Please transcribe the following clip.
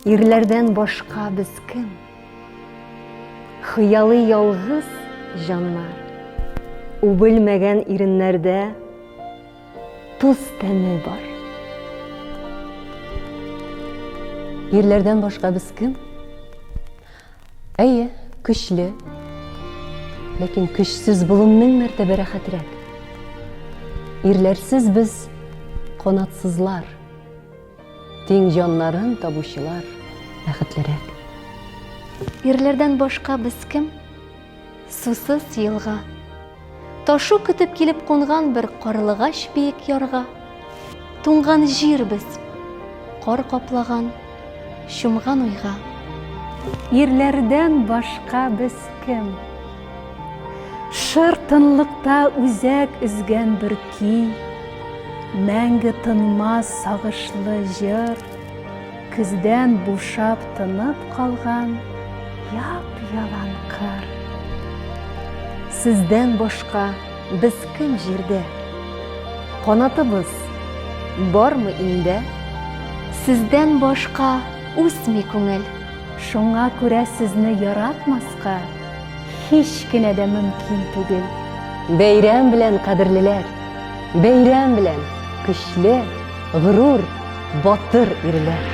Ирләрдән башка без кем? Хыялый ялгыз җаннар. Үбелмәгән иреннәрдә тоз тәме бар. Ирләрдән башка без кем? Әйе, көчле. Ләкин көчсез булу мең мәртәбә рәхәтрәк. Ирләрсез без канатсызлар. Тиң җаннарын табучылар бәхетлерәк. Ирләрдән башка без кем? Сусыз елга. Ташу көтеп килеп кунган бер карлыгач биек ярга. Туңган җир без, кар каплаган, чумган уйга. Ирләрдән башка без кем? Шыр тынлыкта үзәк өзгән бер көй, Мәңге тынмас сагышлы җыр, Көздән бушап тынып калган яп-ялан кыр. Сездән башка без кем җирдә? Канатыбыз бармы иңдә? Сездән башка үсми күңел. Шуңа күрә сезне яратмаска һич кенә дә мөмкин түгел. Бәйрәм белән, кадерлеләр! Бәйрәм белән, көчле, горур, батыр ирләр!